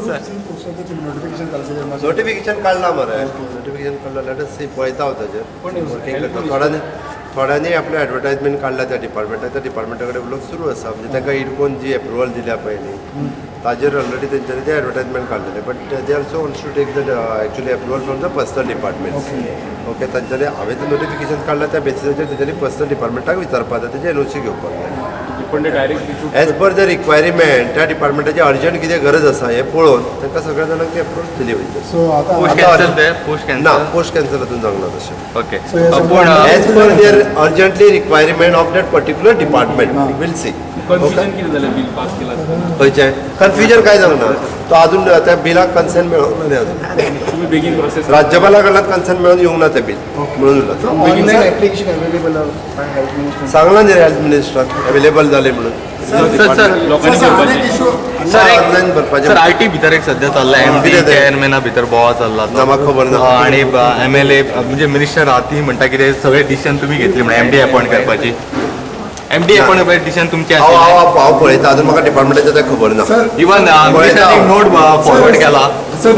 Notification काडलें. Notification काडलां मरे, नोटिफिकेशन काडलां. Let us सी, पळयता हांव ताजेर वर्कींग करता. थोड्यांनी थोड्यांनी आपलें एडवर्टायजमेंट काडल्या त्या डिपार्टमेंटाक. त्या डिपार्टमेंटा कडेन उलोवप सुरू आसा. म्हणजे तांकां इडकोन जी एप्रुवल दिल्या पळय न्ही, ताजेर ऑलरेडी तेंच्यांनी ते एडवर्टायजमेंट काडलेले, but they also wants to take the actually approval from the personal department, okay? तांच्यांनी हांवें तें नोटिफिकेशन काडलां, त्या बेसिसाचेर तेंच्यांनी पर्सनल डिपार्टमेंटाक विचारपाक जाय, तेजें एनओसी घेवपाक जाय. पण ते direct as per the requirement, त्या डिपार्टमेंटाची अर्जंट कितें गरज आसा हें पळोवन तांकां सगळ्या जाणांक ती अप्रुवल दिली वयता. सो आता पोस्ट कॅन्सल ते, पोस्ट ना. कॅन्सल. पोस्ट कॅन्सल अजून जावंक ना तशें. ओके. So हे सगळें पूण As per their urgently requirement of that particular department, we'll see. Confusion कितें जालें बील पास केला आसतना? खंयचें कन्फ्युजन काय जावंक ना. तो अजून त्या बिलाक कन्सेंट मेळोंक ना न्ही अजून. तुमी बेगीन प्रोसेस राज्यपाला कडल्यान कन्सेंट मेळोवन येवंक ना तें बील म्हणून उरलां. Online application available health minister. सांगलां न्ही हेल्थ मिनिस्टरान अवेलेबल जालें म्हणून. सर, सर, लोकांनी करपाचें. सर, एक ऑनलायन भरपाचें. सर, IT भितर एक सध्या चल्ला, एमडी कितें तें? चेअरमॅना भितर बोवाळ चल्ला तो. ना, म्हाका खबर ना. आणि एमएलए म्हणजे मिनिस्टर आहा ती म्हणटा कितें सगळे डिसिजन तुमी घेतली म्हणून, एमडी अपॉइंट करपाची, एमडी अपॉइंट करपाची डिसिजन तुमची हांव आशिल्लें. हांव हांव पळयता, अजून म्हाका डिपार्टमेंटाचें तें खबर ना. इवन मिनिस्टरान एक नोट फॉरवर्ड केला. सर.